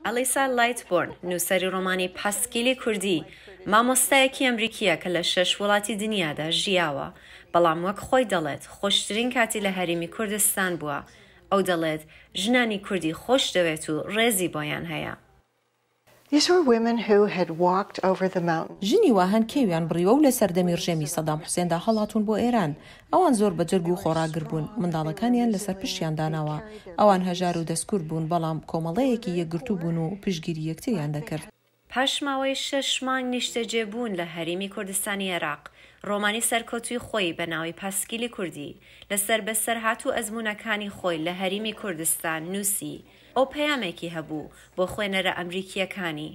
ئەلیسا لایتبۆرن، نووسەری ڕۆمانی پاسکیلی کوردی، مامۆستایەکی ئەمریکییە کە لە شەش وڵاتی دنیادا ژیاوە، بەڵام وەک خۆی دەڵێت خۆشترین کاتی لە هەرێمی کوردستان بووە. ئەو دەڵێت ژنانی کوردی خۆش دەوێت و ڕێزی بۆیان هەیە. ژنی وا هەن کێویان بڕیوە و لە سەردەمی ڕژێمی سەدام حوسێندا هەڵاتوون بۆ ئێران. ئەوان زۆر بە جەرگ و خۆڕاگر بوون، منداڵەکانیان لەسەر پشتیان داناوە. ئەوان هەژار و دەستکورت بوون، بەڵام کۆمەڵەیەکی یەکگرتوو بوون و پشتگیری یەکتریان دەکرد. پاش ماوەی شەش مانگ نیشتەجێبوون لە هەریمی کوردستانی عێراق، ڕۆمانی سەرکەوتووی خۆی بە ناوی پاسکیلی کوردی، لەسەر بەسەرهات و ئەزموونەکانی خۆی لە هەریمی کوردستان نووسی، ئەو پەیامێکی هەبوو بۆ خوێنەرە ئەمریکییەکانی.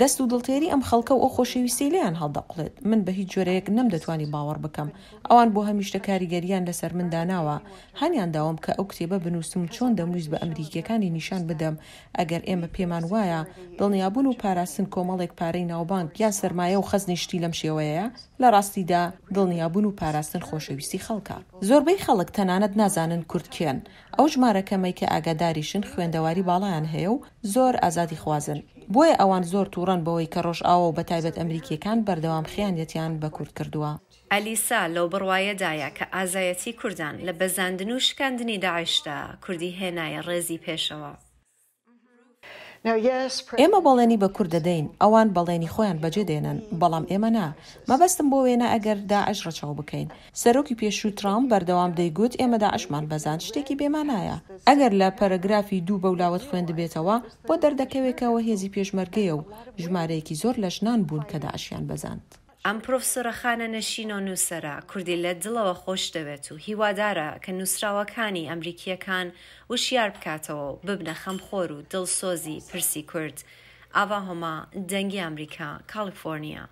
دەست و دڵتێری ئەم خەڵکە و ئەو خۆشەویستیەی لێیان هەڵدەقوڵێت، من بە هیچ جۆرەیەک نەمدەتوانی باوەڕ بکەم. ئەوان بۆ هەمیشتە کاریگەرییان لەسەر من داناوە. هانیان داوم کە ئەو کتێبە بنووسم و چۆن دەمویست بە ئەمریکییەکانی نیشان بدەم ئەگەر ئێمە پێمان وایە دڵنیابوون و پاراستن کۆمەڵێک پارەی ناوبانگ یان سەرمایە و خەزنی شتی لەم شێوەیەیە، لە ڕاستیدا دڵنیابوون و پاراستن خۆشەویستی خەڵکە. زۆربەی خەڵک تەنانەت نازانن کورد کێن. ئەو ژمارە کەمەی کە ئاگاداریشن خوێندەواری باڵایان هەیە و زۆر ئازادیخوازن. بۆیە ئەوان زۆر توڕەن بەوەی کە ڕۆژئاوا و بەتایبەت ئەمریکییەکان بەردەوام خیانەتیان بە کورد کردووە. ئەلیسا لەو بڕوایەدایە کە ئازایەتی کوردان لە بەزاندن و شکاندنی داعشدا کوردی هێنایە ڕێزی پێشەوە. ئێمە بەڵێنی بە کورد دەدەین، ئەوان بەڵێنی خۆیان بەجێ دێنن، بەڵام ئێمە نا. مەبەستم بۆ وێنە ئەگەر داعش ڕەچاو بکەین. سەرۆکی پێشوو ترامپ بەردەوام دەیگوت ئێمە داعشمان بەزاند، شتێکی بێمانایە. ئەگەر لە پەرەگرافی دوو بەولاوەت خوێندبێتەوە، بۆت دەردەکەوێ کە ئەوە هێزی پێشمەرگەیە و ژمارەیەکی زۆر لە ژنان بوون کە داعشیان بەزاند. ئەم پرۆفسۆرە خانەنشینە و نووسەرە، کوردی لە دڵەوە خۆش دەوێت و هیوادارە کە نووسراوەکانی ئەمریکییەکان وشیار بکاتەوە و ببنە خەمخۆر و دڵسۆزی پرسی کورد. ئاڤا هۆما، دەنگی ئەمریکا، کالیفۆرنیا.